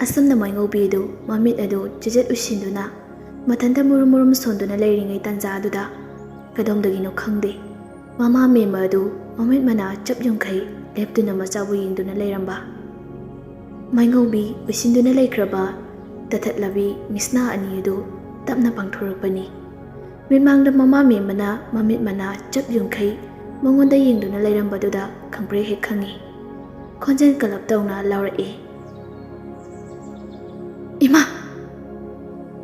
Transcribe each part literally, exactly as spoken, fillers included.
ꯑꯁꯨꯝꯅ ꯃꯥꯏꯉꯧꯕꯤ ꯑꯗꯨ ꯃꯃꯤꯠ ꯑꯗꯨ ꯆꯤꯖꯠ ꯎꯏꯁꯤꯟꯗꯨꯅ ꯃꯊꯟꯇ ꯃꯨꯔꯨꯝ ꯃꯨꯔꯨꯝ ꯁꯣꯟꯗꯨꯅ ꯂꯩꯔꯤꯉꯩ ꯇꯥꯟꯖꯥ ꯑꯗꯨꯗ ꯀꯗꯣꯝꯗꯒꯤꯅꯣ ꯈꯪꯗꯦ, ꯃꯃꯥ ꯃꯦꯝꯃ ꯑꯗꯨ ꯃꯃꯤꯠ ꯃꯅꯥ ꯆꯞ ꯌꯨꯡꯈꯩ ꯂꯦꯞꯇꯨꯅ ꯃꯆꯥꯕꯨ ꯌꯦꯡꯗꯨꯅ ꯂꯩꯔꯝꯕ꯫ ꯃꯥꯏꯉꯧꯕꯤ ꯎꯏꯁꯤꯟꯗꯨꯅ ꯂꯩꯈ꯭ꯔꯕ ꯇꯊꯠꯂꯕꯤ ꯃꯤꯠꯁꯅꯥ ꯑꯅꯤ ꯑꯗꯨ ꯇꯞꯅ ꯄꯥꯡꯊꯣꯔꯛꯄꯅꯤ꯫ ꯃꯤꯠꯃꯥꯡꯗ ꯃꯃꯥ ꯃꯦꯝꯃꯅ ꯃꯃꯤꯠ ꯃꯅꯥ ꯆꯞ ꯌꯨꯡꯈꯩ ꯃꯉꯣꯟꯗ ꯌꯦꯡꯗꯨꯅ ꯂꯩꯔꯝꯕꯗꯨꯗ ꯈꯪꯄ꯭ꯔꯦꯛ ꯍꯦꯛ ꯈꯪꯉꯤ꯫ ꯈꯣꯟꯖꯦꯜ ꯀꯜꯂꯞ ꯇꯧꯅ ꯂꯥꯎꯔꯛꯏ, "ꯏꯃꯥ!"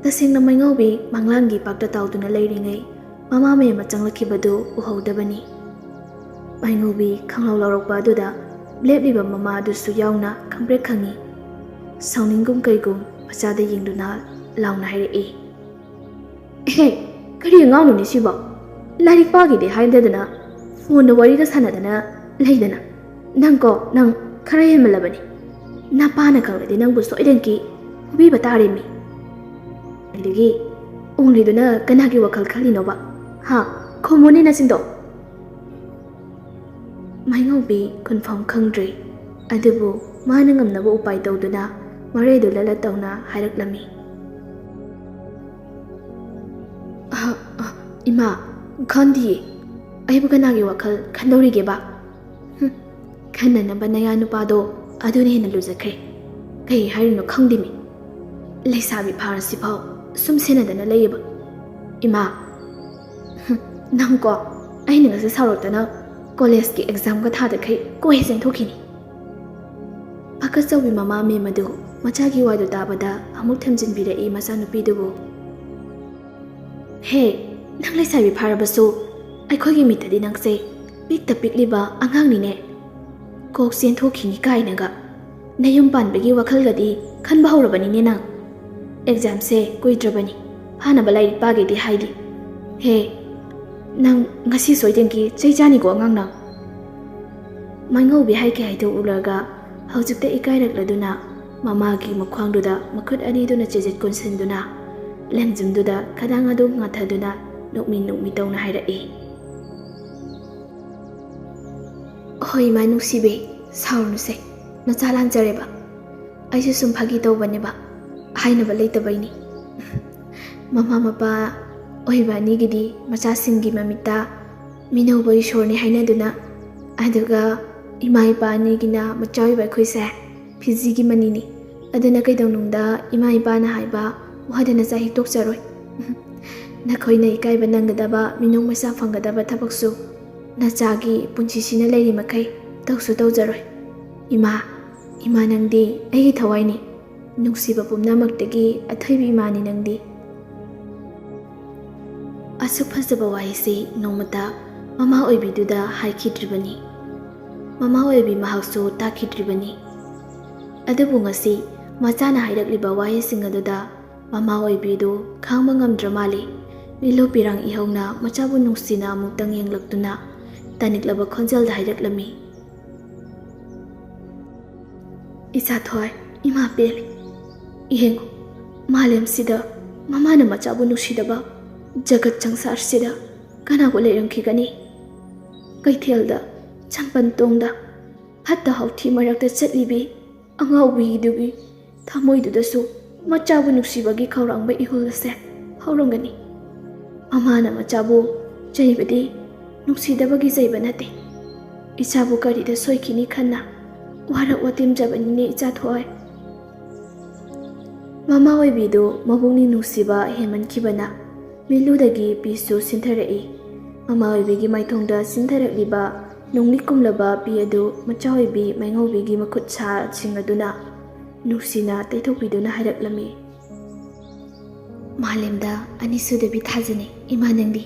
ꯇꯁꯦꯡꯅ ꯃꯥꯏꯉꯧꯕꯤ ꯃꯪꯂꯥꯟꯒꯤ ꯄꯥꯛꯇ ꯇꯥꯎꯗꯨꯅ ꯂꯩꯔꯤꯉꯩ ꯃꯃꯥ ꯃꯦꯝꯃ ꯆꯪꯂꯛꯈꯤꯕꯗꯨ ꯎꯍꯧꯗꯕꯅꯤ꯫ ꯃꯥꯏꯉꯧꯕꯤ ꯈꯪꯂꯥꯎ ꯂꯥꯎꯔꯛꯄ ꯑꯗꯨꯗ ꯂꯦꯞꯂꯤꯕ ꯃꯃꯥ ꯑꯗꯨꯁꯨ ꯌꯥꯎꯅ ꯈꯪꯄ꯭ꯔꯦꯛ ꯈꯪꯉꯤ꯫ ꯁꯥꯎꯅꯤꯡꯒꯨꯝ ꯀꯩꯒꯨꯝ ꯃꯆꯥꯗ ꯌꯦꯡꯗꯨꯅ ꯂꯥꯎꯅ ꯍꯥꯏꯔꯛꯏ, "ꯑꯦꯍꯦ, ꯀꯔꯤ ꯑꯉꯥꯡꯅꯣꯅꯦ ꯁꯤꯕꯣ? ꯂꯥꯏꯔꯤꯛ ꯄꯥꯒꯦꯗꯤ ꯍꯥꯏꯗꯗꯅ ꯐꯣꯟꯗ ꯋꯥꯔꯤꯒ ꯁꯥꯟꯅꯗꯅ ꯂꯩꯗꯅ꯫ ꯅꯪꯀꯣ, ꯅꯪ ꯈꯔ ꯍꯦꯟꯃꯜꯂꯕꯅꯤ꯫ ꯅꯄꯥꯅ ꯈꯪꯂꯗꯤ ꯅꯪꯕꯨ ꯁꯣꯏꯗꯅꯀꯤ ꯐꯨꯕꯤꯕ ꯇꯥꯔꯦꯃꯤ꯫ ꯑꯗꯒꯤ ꯎꯪꯂꯤꯗꯨꯅ ꯀꯅꯥꯒꯤ ꯋꯥꯈꯜ ꯈꯜꯂꯤꯅꯣꯕ? ꯍꯥ? ꯈꯨꯝꯃꯨꯅꯦ ꯅꯆꯤꯟꯗꯣ!" ꯃꯥꯏꯉꯧꯕꯤ ꯈꯨꯟꯐꯝ ꯈꯪꯗ꯭ꯔꯦ, ꯑꯗꯨꯕꯨ ꯃꯥꯅ ꯉꯝꯅꯕ ꯎꯄꯥꯏ ꯇꯧꯗꯨꯅ ꯃꯔꯩꯗꯨ ꯂꯠꯂꯠ ꯇꯧꯅ ꯍꯥꯏꯔꯛꯂꯝꯃꯤ, "ꯑ, ꯑ, ꯏꯃꯥ, ꯈꯟꯗꯤꯌꯦ꯫ ꯑꯩꯕꯨ ꯀꯅꯥꯒꯤ ꯋꯥꯈꯜ ꯈꯟꯗꯧꯔꯤꯒꯦꯕ? ꯍꯨꯝ, ꯈꯟꯅꯅꯕ ꯅꯌꯥ ꯅꯨꯄꯥꯗꯣ ꯑꯗꯨꯅ ꯍꯦꯟꯅ ꯂꯨꯖꯈ꯭ꯔꯦ꯫ ꯀꯩ ꯍꯥꯏꯔꯤꯅꯣ ꯈꯪꯗꯦꯃꯤ꯫ ꯂꯩꯁꯥꯕꯤ ꯐꯥꯔꯁꯤꯐꯥꯎ ꯁꯨꯝ ꯁꯦꯟꯅꯗꯅ ꯂꯩꯌꯦꯕ꯫ ꯏꯃꯥ, ꯍꯨꯝ, ꯅꯪꯀꯣ, ꯑꯩꯅ ꯉꯁꯤ ꯁꯥꯎꯔꯛꯇꯅ ꯀꯣꯂꯦꯖꯀꯤ ꯑꯦꯛꯖꯥꯝꯒ ꯊꯥꯗꯈꯩ ꯀꯣꯏ ꯆꯦꯟꯊꯣꯛꯈꯤꯅꯤ꯫" ꯄꯥꯈꯠꯆꯧꯕꯤ ꯃꯃꯥ ꯃꯦꯝ ꯑꯗꯨ ꯃꯆꯥꯒꯤ ꯋꯥꯗꯨ ꯇꯥꯕꯗ ꯑꯃꯨꯛ ꯊꯦꯝꯖꯤꯟꯕꯤꯔꯛꯏ ꯃꯆꯥꯅꯨꯄꯤꯗꯨꯕꯨ꯫ "ꯍꯦ, ꯅꯪ ꯂꯩꯁꯥꯕꯤ ꯐꯥꯔꯕꯁꯨ ꯑꯩꯈꯣꯏꯒꯤ ꯃꯤꯠꯇꯗꯤ ꯅꯪꯁꯦ ꯄꯤꯛꯇ ꯄꯤꯛꯂꯤꯕ ꯑꯉꯥꯡꯅꯤꯅꯦ꯫ ꯀꯣꯛ ꯆꯦꯟꯊꯣꯛꯈꯤꯅꯤ ꯀꯥꯏꯅꯒ ꯅꯌꯨꯝ ꯄꯥꯟꯕꯒꯤ ꯋꯥꯈꯜꯒꯗꯤ ꯈꯟꯕ ꯍꯧꯔꯕꯅꯤꯅꯦ ꯅꯪ꯫ ꯑꯦꯛꯖꯥꯝꯁꯦ ꯀꯨꯏꯗ꯭ꯔꯕꯅꯤ, ꯐꯥꯅꯕ ꯂꯥꯏꯔꯤꯛ ꯄꯥꯒꯦꯗꯤ ꯍꯥꯏꯗꯦ꯫ ꯍꯦ, ꯅꯪ ꯉꯁꯤ ꯁꯣꯏꯗꯅꯒꯤ ꯆꯩ ꯆꯥꯅꯤꯀꯣ ꯑꯉꯥꯡ ꯅꯪ꯫" ꯃꯥꯏꯉꯧꯕꯤ ꯍꯥꯏꯒꯦ ꯍꯥꯏꯗꯣꯛꯎꯔꯒ ꯍꯧꯖꯤꯛꯇ ꯏꯀꯥꯏꯔꯛꯂꯗꯨꯅ ꯃꯃꯥꯒꯤ ꯃꯈ꯭ꯋꯥꯡꯗꯨꯗ ꯃꯈꯨꯠ ꯑꯅꯤꯗꯨꯅ ꯆꯦꯖꯦꯠ ꯀꯣꯟꯁꯤꯟꯗꯨꯅ ꯂꯦꯡꯖꯨꯝꯗꯨꯗ ꯈꯗꯥꯡ ꯑꯗꯨ ꯉꯥꯊꯗꯨꯅ ꯅꯣꯛꯃꯤ ꯅꯣꯛꯃꯤ ꯇꯧꯅ ꯍꯥꯏꯔꯛꯏ, "ꯍꯣꯏ ꯏꯃꯥ ꯅꯨꯡꯁꯤꯕꯤ, ꯁꯥꯎꯔꯨꯅꯨꯁꯦ, ꯅꯆꯥ ꯂꯥꯟꯖꯔꯦꯕ꯫ ꯑꯩꯁꯨ ꯁꯨꯝ ꯐꯥꯒꯤ ꯇꯧꯕꯅꯦꯕ, ꯍꯥꯏꯅꯕ ꯂꯩꯇꯕꯩꯅꯤ꯫ ꯃꯃꯥ ꯃꯄꯥ ꯑꯣꯏꯕ ꯑꯅꯤꯒꯤꯗꯤ ꯃꯆꯥꯁꯤꯡꯒꯤ ꯃꯃꯤꯠꯇ ꯃꯤꯅꯧꯕ ꯏꯁꯣꯔꯅꯤ ꯍꯥꯏꯅꯗꯨꯅ, ꯑꯗꯨꯒ ꯏꯃꯥ ꯏꯄꯥ ꯑꯅꯤꯒꯤꯅ ꯃꯆꯥ ꯑꯣꯏꯕ ꯑꯩꯈꯣꯏꯁꯦ ꯐꯤꯖꯤꯒꯤ ꯃꯅꯤꯅꯤ꯫ ꯑꯗꯨꯅ ꯀꯩꯗꯧꯅꯨꯡꯗ ꯏꯃꯥ ꯏꯄꯥꯅ ꯍꯥꯏꯕ ꯋꯥꯗ ꯅꯆꯥ ꯍꯤꯛꯇꯣꯛꯆꯔꯣꯏ꯫ ꯅꯈꯣꯏꯅ ꯏꯀꯥꯏꯕ ꯅꯪꯒꯗꯕ, ꯃꯤꯅꯨꯡ ꯃꯩꯁꯥ ꯐꯪꯒꯗꯕ ꯊꯕꯛꯁꯨ ꯅꯆꯥꯒꯤ ꯄꯨꯟꯁꯤꯁꯤꯅ ꯂꯩꯔꯤ ꯃꯈꯩ ꯇꯧꯁꯨ ꯇꯧꯖꯔꯣꯏ꯫ ꯏꯃꯥ, ꯏꯃꯥ ꯅꯪꯗꯤ ꯑꯩꯒꯤ ꯊꯋꯥꯏꯅꯤ꯫ ꯅꯨꯡꯁꯤꯕ ꯄꯨꯝꯅꯃꯛꯇꯒꯤ ꯑꯊꯣꯏꯕꯤ ꯏꯃꯥꯅꯤ ꯅꯪꯗꯤ꯫ ꯑꯁꯨꯛ ꯐꯖꯕ ꯋꯥꯍꯩꯁꯤ ꯅꯣꯡꯃꯇ ꯃꯃꯥ ꯑꯣꯏꯕꯤꯗꯨꯗ ꯍꯥꯏꯈꯤꯗ꯭ꯔꯤꯕꯅꯤ꯫ ꯃꯃꯥ ꯑꯣꯏꯕꯤ ꯃꯍꯥꯛꯁꯨ ꯇꯥꯈꯤꯗ꯭ꯔꯤꯕꯅꯤ꯫ ꯑꯗꯨꯕꯨ ꯉꯁꯤ ꯃꯆꯥꯅ ꯍꯥꯏꯔꯛꯂꯤꯕ ꯋꯥꯍꯩꯁꯤꯡ ꯑꯗꯨꯗ ꯃꯃꯥ ꯑꯣꯏꯕꯤꯗꯨ ꯈꯥꯡꯕ ꯉꯝꯗ꯭ꯔ ꯃꯥꯜꯂꯤ꯫ ꯃꯤꯠꯂꯨ ꯄꯤꯔꯥꯡ ꯏꯍꯧꯅ ꯃꯆꯥꯕꯨ ꯅꯨꯡꯁꯤꯅ ꯑꯃꯨꯛꯇꯪ ꯌꯦꯡꯂꯛꯇꯨꯅ ꯇꯥꯅꯤꯡꯂꯕ ꯈꯣꯟꯖꯦꯜꯗ ꯍꯥꯏꯔꯛꯂꯝꯃꯤ꯫ "ꯏꯆꯥ ꯊꯣꯏ, ꯏꯃꯥ ꯄꯦꯜꯂꯤ꯫ ꯌꯦꯡꯉꯨ, ꯃꯥꯂꯦꯝꯁꯤꯗ ꯃꯃꯥꯅ ꯃꯆꯥꯕꯨ ꯅꯨꯡꯁꯤꯗꯕ ꯖꯒꯠ ꯁꯪꯁꯥꯔꯁꯤꯗ ꯀꯅꯥꯕꯨ ꯂꯩꯔꯝꯈꯤꯒꯅꯤ? ꯀꯩꯊꯦꯜꯗ ꯆꯝꯄꯜ ꯇꯣꯡꯗ ꯐꯠꯇ ꯍꯥꯎꯊꯤ ꯃꯔꯛꯇ ꯆꯠꯂꯤꯕꯤ ꯑꯉꯥꯎꯕꯤꯗꯨꯒꯤ ꯊꯃꯣꯏꯗꯨꯗꯁꯨ ꯃꯆꯥꯕꯨ ꯅꯨꯡꯁꯤꯕꯒꯤ ꯈꯧꯔꯥꯡꯕ ꯏꯍꯨꯜ ꯑꯁꯦ ꯍꯧꯔꯝꯒꯅꯤ꯫ ꯃꯃꯥꯅ ꯃꯆꯥꯕꯨ ꯆꯩꯕꯗꯤ ꯅꯨꯡꯁꯤꯗꯕꯒꯤ ꯆꯩꯕ ꯅꯠꯇꯦ꯫ ꯏꯆꯥꯕꯨ ꯀꯔꯤꯗ ꯁꯣꯏꯈꯤꯅꯤ ꯈꯟꯅ ꯋꯥꯔꯛ ꯋꯥꯇꯦꯝꯖꯕꯅꯤꯅꯦ ꯏꯆꯥ ꯊꯣꯏ꯫" ꯃꯃꯥ ꯑꯣꯏꯕꯤꯗꯨ ꯃꯕꯨꯛꯅꯤꯡ ꯅꯨꯡꯁꯤꯕ ꯍꯦꯟꯃꯟꯈꯤꯕꯅ ꯃꯤꯠꯂꯨꯗꯒꯤ ꯄꯤꯁꯨ ꯁꯤꯟꯊꯔꯛꯏ꯫ ꯃꯃꯥ ꯑꯣꯏꯕꯤꯒꯤ ꯃꯥꯏꯊꯣꯡꯗ ꯁꯤꯟꯊꯔꯛꯂꯤꯕ ꯅꯨꯡꯂꯤ ꯀꯨꯝꯂꯕ ꯄꯤ ꯑꯗꯨ ꯃꯆꯥ ꯑꯣꯏꯕꯤ ꯃꯥꯏꯉꯧꯕꯤꯒꯤ ꯃꯈꯨꯠ ꯁꯥꯁꯤꯡ ꯑꯗꯨꯅ ꯅꯨꯡꯁꯤꯅ ꯇꯩꯊꯣꯛꯄꯤꯗꯨꯅ ꯍꯥꯏꯔꯛꯂꯝꯃꯤ꯫ "ꯃꯥꯂꯦꯝꯗ ꯑꯅꯤꯁꯨꯗꯕꯤ ꯊꯥꯖꯅꯤ ꯏꯃꯥ ꯅꯪꯗꯤ꯫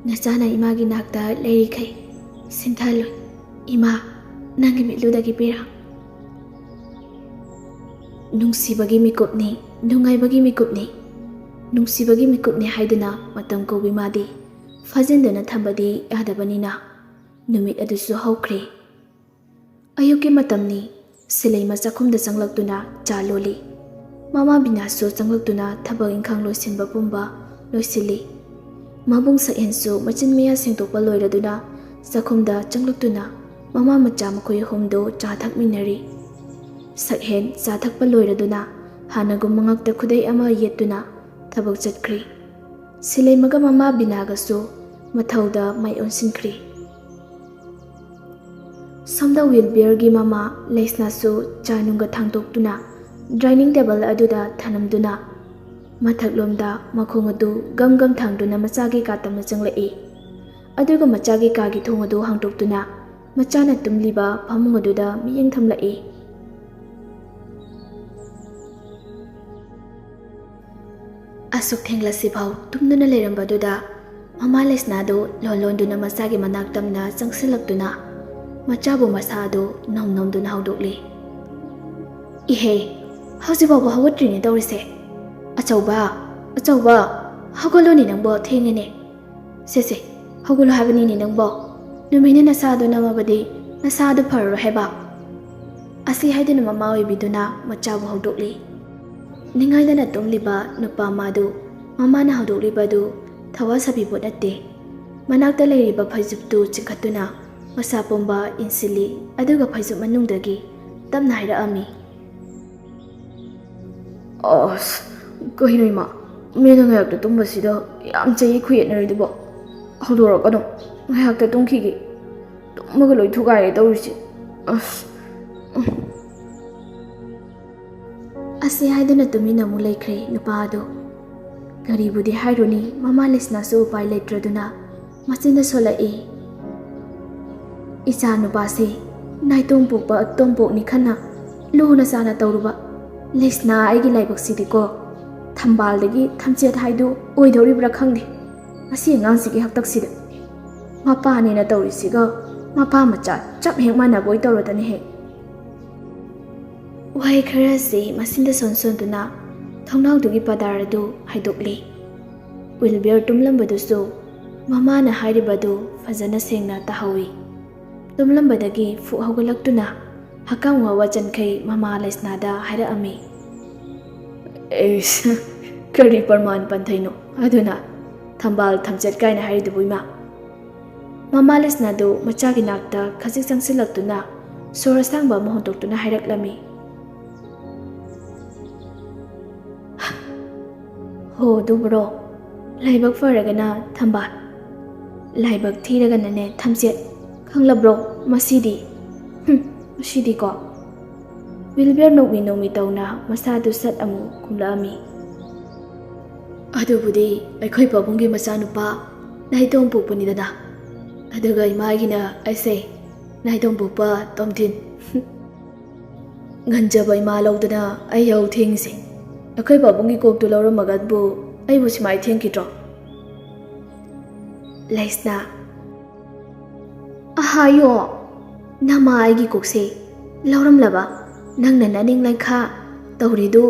ꯅꯆꯥꯅ ꯏꯃꯥꯒꯤ ꯅꯥꯛꯇ ꯂꯩꯔꯤꯈꯩ ꯁꯤꯟꯊꯜꯂꯣꯏ ꯏꯃꯥ, ꯅꯪꯒꯤ ꯃꯤꯠꯂꯨꯗꯒꯤ ꯄꯤꯔꯥꯡ꯫ ꯅꯨꯡꯁꯤꯕꯒꯤ ꯃꯤꯀꯨꯞꯅꯤ, ꯅꯨꯡꯉꯥꯏꯕꯒꯤ ꯃꯤꯀꯨꯞꯅꯤ, ꯅꯨꯡꯁꯤꯕꯒꯤ ꯃꯤꯀꯨꯞꯅꯤ ꯍꯥꯏꯗꯨꯅ ꯃꯇꯝ ꯀꯧꯕꯤ ꯃꯥꯗꯤ ꯐꯥꯖꯤꯟꯗꯨꯅ ꯊꯝꯕꯗꯤ ꯌꯥꯗꯕꯅꯤꯅ ꯅꯨꯃꯤꯠ ꯑꯗꯨꯁꯨ ꯍꯧꯈ꯭ꯔꯦ꯫ ꯑꯌꯨꯛꯀꯤ ꯃꯇꯝꯅꯤ꯫ ꯁꯤꯂꯩꯃ ꯆꯥꯛꯈꯨꯝꯗ ꯆꯪꯂꯛꯇꯨꯅ ꯆꯥ ꯂꯣꯜꯂꯤ꯫ ꯃꯃꯥ ꯕꯤꯅꯥꯁꯁꯨ ꯆꯪꯂꯛꯇꯨꯅ ꯊꯕꯛ ꯏꯪꯈꯥꯡ ꯂꯣꯏꯁꯤꯟꯕ ꯄꯨꯝꯕ ꯂꯣꯏꯁꯤꯜꯂꯤ꯫ ꯃꯕꯨꯡ ꯁꯛꯍꯦꯟꯁꯨ ꯃꯆꯤꯟ ꯃꯌꯥ ꯁꯦꯡꯗꯣꯛꯄ ꯂꯣꯏꯔꯗꯨꯅ ꯆꯥꯛꯈꯨꯝꯗ ꯆꯪꯂꯛꯇꯨꯅ ꯃꯃꯥ ꯃꯆꯥ ꯃꯈꯣꯏ ꯑꯍꯨꯝꯗꯨ ꯆꯥ ꯊꯛꯃꯤꯟꯅꯔꯤ꯫ ꯁꯛꯍꯦꯟ ꯆꯥ ꯊꯛꯄ ꯂꯣꯏꯔꯗꯨꯅ ꯍꯥꯟꯅꯒꯨꯝ ꯃꯉꯛꯇ ꯈꯨꯗꯩ ꯑꯃ ꯌꯦꯠꯇꯨꯅ ꯊꯕꯛ ꯆꯠꯈ꯭ꯔꯤ꯫ ꯁꯤꯂꯩꯃꯒ ꯃꯃꯥ ꯕꯤꯅꯥꯒꯁꯨ ꯃꯊꯧꯗ ꯃꯥꯏ ꯑꯣꯟꯁꯤꯟꯈ꯭ꯔꯤ꯫ ꯁꯣꯝꯗ ꯋꯤꯜꯕꯤꯌꯔꯒꯤ ꯃꯃꯥ ꯂꯩꯁꯅꯥꯁꯨ ꯆꯥ ꯅꯨꯡꯒ ꯊꯥꯡꯗꯣꯛꯇꯨꯅ ꯗꯥꯏꯅꯤꯡ ꯇꯦꯕꯜ ꯑꯗꯨꯗ ꯊꯅꯝꯗꯨꯅ ꯃꯊꯛꯂꯣꯝꯗ ꯃꯈꯣꯡ ꯑꯗꯨ ꯒꯝ ꯒꯝ ꯊꯥꯡꯗꯨꯅ ꯃꯆꯥꯒꯤ ꯀꯥ ꯇꯝꯅ ꯆꯪꯂꯛꯏ꯫ ꯑꯗꯨꯒ ꯃꯆꯥꯒꯤ ꯀꯥꯒꯤ ꯊꯣꯡ ꯑꯗꯨ ꯍꯥꯡꯗꯣꯛꯇꯨꯅ ꯃꯆꯥꯅ ꯇꯨꯝꯂꯤꯕ ꯐꯃꯨꯡ ꯑꯗꯨꯗ ꯃꯤꯠꯌꯦꯡ ꯊꯝꯂꯛꯏ꯫ ꯑꯁꯨꯛ ꯊꯦꯡꯂꯁꯤꯐꯥꯎ ꯇꯨꯝꯗꯨꯅ ꯂꯩꯔꯝꯕꯗꯨꯗ ꯃꯃꯥ ꯂꯩꯁꯅꯥꯗꯨ ꯂꯣꯟ ꯂꯣꯟꯗꯨꯅ ꯃꯆꯥꯒꯤ ꯃꯅꯥꯛ ꯇꯝꯅ ꯆꯪꯁꯤꯜꯂꯛꯇꯨꯅ ꯃꯆꯥꯕꯨ ꯃꯁꯥ ꯑꯗꯨ ꯅꯣꯝ ꯅꯣꯝꯗꯨꯅ ꯍꯧꯗꯣꯛꯂꯤ꯫ "ꯏꯍꯦ, ꯍꯧꯖꯤꯛ ꯐꯥꯎꯕ ꯍꯧꯒꯠꯇ꯭ꯔꯤꯅꯦ ꯇꯧꯔꯤꯁꯦ꯫ ꯑꯆꯧꯕ, ꯑꯆꯧꯕ, ꯍꯧꯒꯠꯂꯣꯅꯦ ꯅꯪꯕꯣ, ꯊꯦꯡꯉꯦꯅꯦ꯫ ꯁꯦ ꯁꯦ, ꯍꯧꯒꯠꯂꯣ ꯍꯥꯏꯕꯅꯤꯅꯦ ꯅꯪꯕꯣ꯫ ꯅꯨꯃꯤꯠꯅ ꯅꯁꯥꯗꯣ ꯅꯝꯃꯕꯗꯤ ꯅꯁꯥꯗꯣ ꯐꯔꯔꯣꯏ ꯍꯥꯏꯕ"꯫ ꯑꯁꯤ ꯍꯥꯏꯗꯨꯅ ꯃꯃꯥ ꯑꯣꯏꯕꯤꯗꯨꯅ ꯃꯆꯥꯕꯨ ꯍꯧꯗꯣꯛꯂꯤ꯫ ꯅꯤꯡꯉꯥꯏꯗꯅ ꯇꯨꯝꯂꯤꯕ ꯅꯨꯄꯥ ꯃꯥꯗꯨ ꯃꯃꯥꯅ ꯍꯧꯗꯣꯛꯂꯤꯕꯗꯨ ꯊꯋꯥ ꯁꯥꯕꯤꯕꯣꯠ ꯅꯠꯇꯦ꯫ ꯃꯅꯥꯛꯇ ꯂꯩꯔꯤꯕ ꯐꯩꯖꯨꯞꯇꯨ ꯆꯤꯡꯈꯠꯇꯨꯅ ꯃꯁꯥ ꯄꯨꯝꯕ ꯏꯟꯁꯤꯜꯂꯤ, ꯑꯗꯨꯒ ꯐꯩꯖꯨꯞ ꯃꯅꯨꯡꯗꯒꯤ ꯇꯞꯅ ꯍꯥꯏꯔꯛꯑꯝꯃꯤ꯫ "ꯑꯁ, ꯀꯩꯅꯣ ꯏꯃꯥ, ꯃꯤꯅ ꯉꯥꯏꯍꯥꯛꯇ ꯇꯨꯝꯕꯁꯤꯗ ꯌꯥꯝ ꯆꯍꯤ ꯈꯨꯌꯦꯠꯅꯔꯤꯗꯨꯕꯣ? ꯍꯧꯗꯣꯔꯛꯀꯅꯨ, ꯉꯥꯏꯍꯥꯛꯇ ꯇꯨꯝꯈꯤꯒꯦ꯫ ꯇꯨꯝꯃꯒ ꯂꯣꯏ ꯊꯨꯒꯥꯏꯔꯦ ꯇꯧꯔꯤꯁꯦ꯫ ꯑꯁ, ꯎꯝ"꯫ ꯑꯁꯤ ꯍꯥꯏꯗꯨꯅ ꯇꯨꯃꯤꯟꯅ ꯑꯃꯨꯛ ꯂꯩꯈ꯭ꯔꯦ ꯅꯨꯄꯥ ꯑꯗꯨ꯫ ꯀꯔꯤꯕꯨꯗꯤ ꯍꯥꯏꯔꯨꯅꯤ, ꯃꯃꯥ ꯂꯩꯁꯅꯥꯁꯨ ꯎꯄꯥꯏ ꯂꯩꯇ꯭ꯔꯗꯨꯅ ꯃꯆꯤꯟꯗ ꯁꯣꯜꯂꯛꯏ꯫ "ꯏꯆꯥ ꯅꯨꯄꯥꯁꯦ ꯅꯥꯏꯇꯣꯝ ꯄꯣꯛꯄ ꯇꯣꯝꯄꯣꯛꯅꯤ ꯈꯟꯅ ꯂꯨꯅ ꯆꯥꯅ ꯇꯧꯔꯨꯕ ꯂꯩꯁꯅꯥ ꯑꯩꯒꯤ ꯂꯥꯏꯕꯛꯁꯤꯗꯤꯀꯣ, ꯊꯝꯕꯥꯜꯗꯒꯤ ꯊꯝꯆꯦꯠ ꯍꯥꯏꯗꯨ ꯑꯣꯏꯗꯧꯔꯤꯕ꯭ꯔꯥ ꯈꯪꯗꯦ꯫ ꯃꯁꯤ ꯑꯉꯥꯡꯁꯤꯒꯤ ꯍꯥꯛꯇꯛꯁꯤꯗ ꯃꯄꯥꯅꯦꯅ ꯇꯧꯔꯤꯁꯤꯒ ꯃꯄꯥ ꯃꯆꯥ ꯆꯞ ꯍꯦꯛ ꯃꯥꯟꯅꯕ ꯑꯣꯏ ꯇꯧꯔꯗꯅ ꯍꯦꯛ"꯫ ꯋꯥꯍꯩ ꯈꯔꯁꯤ ꯃꯆꯤꯟꯗ ꯁꯣꯟ ꯁꯣꯟꯗꯨꯅ ꯊꯣꯡꯅꯥꯎꯗꯨꯒꯤ ꯄꯗꯥꯔ ꯑꯗꯨ ꯍꯥꯏꯗꯣꯛꯂꯤ꯫ ꯋꯤꯜꯕꯤꯌꯔ ꯇꯨꯝꯂꯝꯕꯗꯨꯁꯨ ꯃꯃꯥꯅ ꯍꯥꯏꯔꯤꯕꯗꯨ ꯐꯖꯅ ꯁꯦꯡꯅ ꯇꯥꯍꯧꯏ꯫ ꯇꯨꯝꯂꯝꯕꯗꯒꯤ ꯐꯨꯛ ꯍꯧꯒꯠꯂꯛꯇꯨꯅ ꯍꯛꯀꯥꯝ ꯋꯥ ꯋꯥ ꯆꯟꯈꯩ ꯃꯃꯥ ꯂꯩꯁꯅꯥꯗ ꯍꯥꯏꯔꯛꯑꯝꯃꯤ꯫ "ꯑꯩꯁ, ꯀꯔꯤ ꯄ꯭ꯔꯃꯥꯟ ꯄꯟꯊꯩꯅꯣ? ꯑꯗꯨꯅ ꯊꯝꯕꯥꯜ ꯊꯝꯆꯦꯠ ꯀꯥꯏꯅ ꯍꯥꯏꯔꯤꯗꯨꯕꯨ ꯏꯃꯥ?" ꯃꯃꯥ ꯂꯩꯁꯅꯥꯗꯨ ꯃꯆꯥꯒꯤ ꯅꯥꯛꯇ ꯈꯖꯤꯛ ꯆꯪꯁꯤꯜꯂꯛꯇꯨꯅ ꯁꯣꯔ ꯑꯁꯥꯡꯕ ꯑꯃ ꯍꯣꯟꯗꯣꯛꯇꯨꯅ ꯍꯥꯏꯔꯛꯂꯝꯃꯤ꯫ ꯑꯣ, ꯑꯗꯨꯕꯨꯔꯣ? ꯂꯥꯏꯕꯛ ꯐꯔꯒꯅ ꯊꯝꯕꯥꯜ, ꯂꯥꯏꯕꯛ ꯊꯤꯔꯒꯅꯅꯦ ꯊꯝꯆꯦꯠ꯫ ꯈꯪꯂꯕ꯭ꯔꯣ? ꯃꯁꯤꯗꯤ, ꯍꯨꯝ, ꯃꯁꯤꯗꯤꯀꯣ꯫ ꯋꯤꯜꯕꯔ ꯅꯣꯛꯃꯤ ꯅꯣꯛꯃꯤ ꯇꯧꯅ ꯃꯁꯥꯗꯨ ꯁꯠ ꯑꯃꯨꯛ ꯈꯨꯝꯂꯛꯑꯝꯃꯤ꯫ ꯑꯗꯨꯕꯨꯗꯤ ꯑꯩꯈꯣꯏ ꯄꯥꯕꯨꯡꯒꯤ ꯃꯆꯥꯅꯨꯄꯥ ꯅꯥꯏꯇꯣꯝ ꯄꯣꯛꯄꯅꯤꯗꯅ꯫ ꯑꯗꯨꯒ ꯏꯃꯥꯒꯤꯅ ꯑꯩꯁꯦ ꯅꯥꯏꯇꯣꯝ ꯄꯣꯛꯄ ꯇꯣꯝꯊꯤꯟ꯫ ꯉꯟꯖꯕ ꯏꯃꯥ ꯂꯧꯗꯅ ꯑꯩ ꯌꯥꯍꯧ ꯊꯦꯡꯉꯤꯁꯦ꯫ ꯑꯩꯈꯣꯏ ꯄꯥꯕꯨꯡꯒꯤ ꯀꯣꯛꯇꯨ ꯂꯧꯔꯝꯃꯒꯕꯨ ꯑꯩꯕꯨ ꯁꯨꯃꯥꯏ ꯊꯦꯡꯈꯤꯗ꯭ꯔꯣ? ꯂꯩꯁꯅꯥ꯫ ꯑꯍꯥꯌꯣ, ꯅꯃꯥ ꯑꯩꯒꯤ ꯀꯣꯛꯁꯦ ꯂꯧꯔꯝꯂꯕ? ꯅꯪꯅ ꯅꯅꯤꯡ ꯂꯩꯈꯥ ꯇꯧꯔꯤꯗꯨ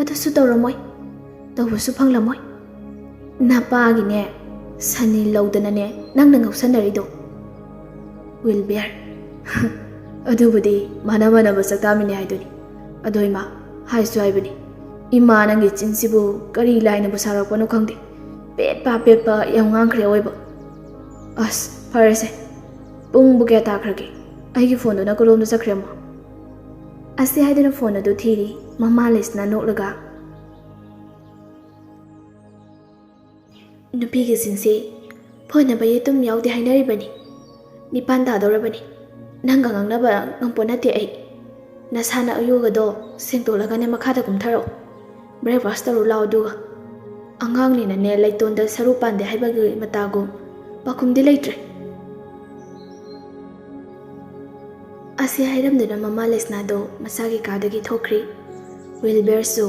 ꯑꯗꯨꯁꯨ ꯇꯧꯔꯝꯃꯣꯏ, ꯇꯧꯕꯁꯨ ꯐꯪꯂꯝꯃꯣꯏ꯫ ꯅꯄꯥꯒꯤꯅꯦ ꯁꯅꯤ ꯂꯧꯗꯅꯅꯦ ꯅꯪꯅ ꯉꯧꯁꯟꯅꯔꯤꯗꯣ꯫ ꯋꯤꯜꯕꯤꯌꯔ꯫ ꯑꯗꯨꯕꯨꯗꯤ ꯃꯥꯟꯅ ꯃꯥꯟꯅꯕ ꯆꯥꯛꯇꯥꯃꯤꯟꯅꯩ ꯍꯥꯏꯗꯨꯅꯤ꯫ ꯑꯗꯣ ꯏꯃꯥ, ꯍꯥꯏꯁꯨ ꯍꯥꯏꯕꯅꯤ, ꯏꯃꯥ ꯅꯪꯒꯤ ꯆꯤꯟꯁꯤꯕꯨ ꯀꯔꯤ ꯂꯥꯏꯅꯕꯨ ꯁꯥꯔꯛꯄꯅꯣ ꯈꯪꯗꯦ꯫ ꯄꯦꯠꯄ ꯄꯦꯠꯄ ꯌꯥꯝ ꯉꯥꯡꯈ꯭ꯔꯦ ꯑꯑꯣꯏꯕ꯫ ꯑꯁ, ꯐꯔꯦꯁꯦ꯫ ꯄꯨꯡꯕꯨ ꯀꯌꯥ ꯇꯥꯈ꯭ꯔꯒꯦ? ꯑꯩꯒꯤ ꯐꯣꯟꯗꯨꯅ ꯀꯔꯣꯝꯗ ꯆꯠꯈ꯭ꯔꯦ ꯑꯃꯨꯛ? ꯑꯁꯤ ꯍꯥꯏꯗꯨꯅ ꯐꯣꯟ ꯑꯗꯨ ꯊꯤꯔꯤ꯫ ꯃꯃꯥ ꯂꯩꯁꯅꯥ ꯅꯣꯛꯂꯒ, ꯅꯨꯄꯤꯒꯤ ꯆꯤꯟꯁꯤ ꯐꯣꯟꯅꯕ ꯌꯦꯇꯨꯝ ꯌꯥꯎꯗꯦ ꯍꯥꯏꯅꯔꯤꯕꯅꯤ꯫ ꯅꯤꯄꯥꯟ ꯇꯥꯗꯧꯔꯕꯅꯤ꯫ ꯅꯪꯒ ꯉꯥꯡꯅꯕ ꯉꯝꯄꯣꯠ ꯅꯠꯇꯦ ꯑꯩ꯫ ꯅꯁꯥꯅ ꯑꯌꯨꯒꯗꯣ ꯁꯦꯡꯗꯣꯛꯂꯒꯅꯦ ꯃꯈꯥꯗ ꯀꯨꯝꯊꯔꯛꯑꯣ꯫ Breakfast ꯇꯧꯔꯨ ꯂꯥꯛꯑꯣ ꯑꯗꯨꯒ꯫ ꯑꯉꯥꯡꯅꯤꯅꯅꯦ ꯂꯩꯇꯣꯟꯗ ꯁꯔꯨ ꯄꯥꯟꯗꯦ ꯍꯥꯏꯕꯒꯤ ꯃꯇꯥꯒꯨꯝ ꯄꯥꯈꯨꯝꯗꯤ ꯂꯩꯇ꯭ꯔꯦ꯫ ꯑꯁꯤ ꯍꯥꯏꯔꯝꯗꯨꯅ ꯃꯃꯥ ꯂꯩꯁꯅꯥꯗꯣ ꯃꯁꯥꯒꯤ ꯀꯥꯗꯒꯤ ꯊꯣꯛꯈ꯭ꯔꯤ꯫ ꯋꯤꯜꯕꯔꯁꯨ